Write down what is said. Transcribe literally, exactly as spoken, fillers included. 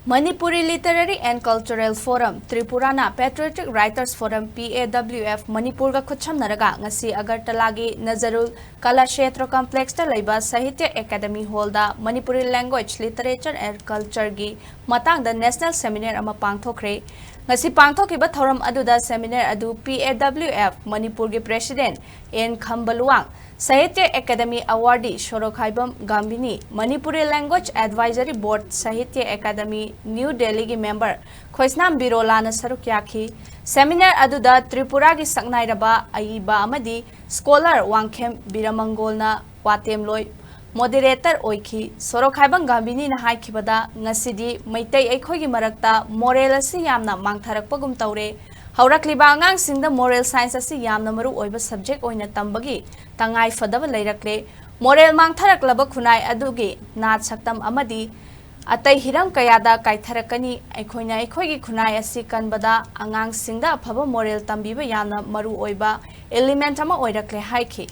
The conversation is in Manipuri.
Manipuri Literary and Cultural Forum, ꯇ꯭ꯔꯤꯄꯨꯔꯥꯅ Patriotic Writers Forum, P A W F, ꯃꯅꯤꯄꯨꯔꯒ ꯈꯨꯠꯁꯝꯅꯔꯒ ꯉꯁꯤ ꯑꯒꯔꯇꯂꯥꯒꯤ ꯅꯖꯔꯨꯜ ꯀꯂꯥꯁꯦꯇ꯭ꯔ ꯀꯝꯄ꯭ꯂꯦꯛꯁꯇ ꯂꯩꯕ ꯁꯥꯍꯤꯇ꯭ꯌ ꯑꯦꯀꯥꯗꯃꯤ ꯍꯣꯜꯗ Manipuri Language, Literature and Cultureꯒꯤ ꯃꯇꯥꯡꯗ ꯅꯦꯁꯅꯦꯜ ꯁꯦꯃꯤꯅꯥꯔ ꯑꯃ ꯄꯥꯡꯊꯣꯛꯈ꯭ꯔꯦ꯫ ꯉꯁꯤ ꯄꯥꯡꯊꯣꯛꯈꯤꯕ ꯊꯧꯔꯝ ꯑꯗꯨꯗ ꯁꯦꯃꯤꯅꯥꯔ ꯑꯗꯨ P A W F ꯃꯅꯤꯄꯨꯔꯒꯤ president N Khambaluwang, Sahitya Akademi awardee Sorokhaibam Gambhini, Manipuri language advisory board Sahitya Akademi ꯅ꯭ꯌꯨ ꯗꯦꯜꯂꯤꯒꯤ ꯃꯦꯝꯕꯔ ꯈꯣꯏꯁꯅꯥꯝ ꯕꯤꯔꯣꯂꯥꯅ ꯁꯔꯨꯛ ꯌꯥꯈꯤ꯫ ꯁꯦꯃꯤꯅꯥꯔ ꯑꯗꯨꯗ ꯇ꯭ꯔꯤꯄꯨꯔꯥꯒꯤ ꯁꯛꯅꯥꯏꯔꯕ ꯑꯏꯕ ꯑꯃꯗꯤ ꯁ꯭ꯀꯣꯂꯔ ꯋꯥꯡꯈꯦꯝ ꯕꯤꯔꯃꯪꯒꯣꯜꯅ ꯋꯥꯇꯦꯝꯂꯣꯏ, ꯃꯣꯗꯦꯔꯦꯇꯔ, ꯑꯣꯏꯈꯤ꯫ ꯁꯣꯔꯣꯈꯥꯏꯕꯝ ꯒꯥꯝꯚꯤꯅꯤꯅ ꯍꯥꯏꯈꯤꯕꯗ, ꯉꯁꯤꯗꯤ ꯃꯩꯇꯩ ꯑꯩꯈꯣꯏꯒꯤ ꯃꯔꯛꯇ ꯃꯣꯔꯦꯜ ꯑꯁꯤ ꯌꯥꯝꯅ ꯃꯥꯡꯊꯔꯛꯄꯒꯨꯝ ꯇꯧꯔꯦ꯫ ꯍꯧꯔꯛꯂꯤꯕ ꯑꯉꯥꯡꯁꯤꯡꯗ ꯃꯣꯔꯦꯜ ꯁꯥꯏꯟꯁ ꯑꯁꯤ ꯌꯥꯝꯅ ꯃꯔꯨ ꯑꯣꯏꯕ ꯁꯕꯖꯦꯛ ꯑꯣꯏꯅ ꯇꯝꯕꯒꯤ ꯇꯉꯥꯏ ꯐꯗꯕ ꯂꯩꯔꯛꯂꯦ꯫ ꯃꯣꯔꯦꯜ ꯃꯥꯡꯊꯔꯛꯂꯕ ꯈꯨꯟꯅꯥꯏ ꯑꯗꯨꯒꯤ ꯅꯥꯠ ꯁꯛꯇꯝ ꯑꯃꯗꯤ ꯑꯇꯩ ꯍꯤꯔꯝ ꯀꯌꯥꯗ ꯀꯥꯏꯊꯔꯛꯀꯅꯤ꯫ ꯑꯩꯈꯣꯏꯅ ꯑꯩꯈꯣꯏꯒꯤ ꯈꯨꯟꯅꯥꯏ ꯑꯁꯤ ꯀꯟꯕꯗ ꯑꯉꯥꯡꯁꯤꯡꯗ ꯑꯐꯕ ꯃꯣꯔꯦꯜ ꯇꯝꯕꯤꯕ ꯌꯥꯝꯅ ꯃꯔꯨ ꯑꯣꯏꯕ ꯏꯂꯤꯃꯦꯟꯠ ꯑꯃ ꯑꯣꯏꯔꯛꯂꯦ ꯍꯥꯏꯈꯤ꯫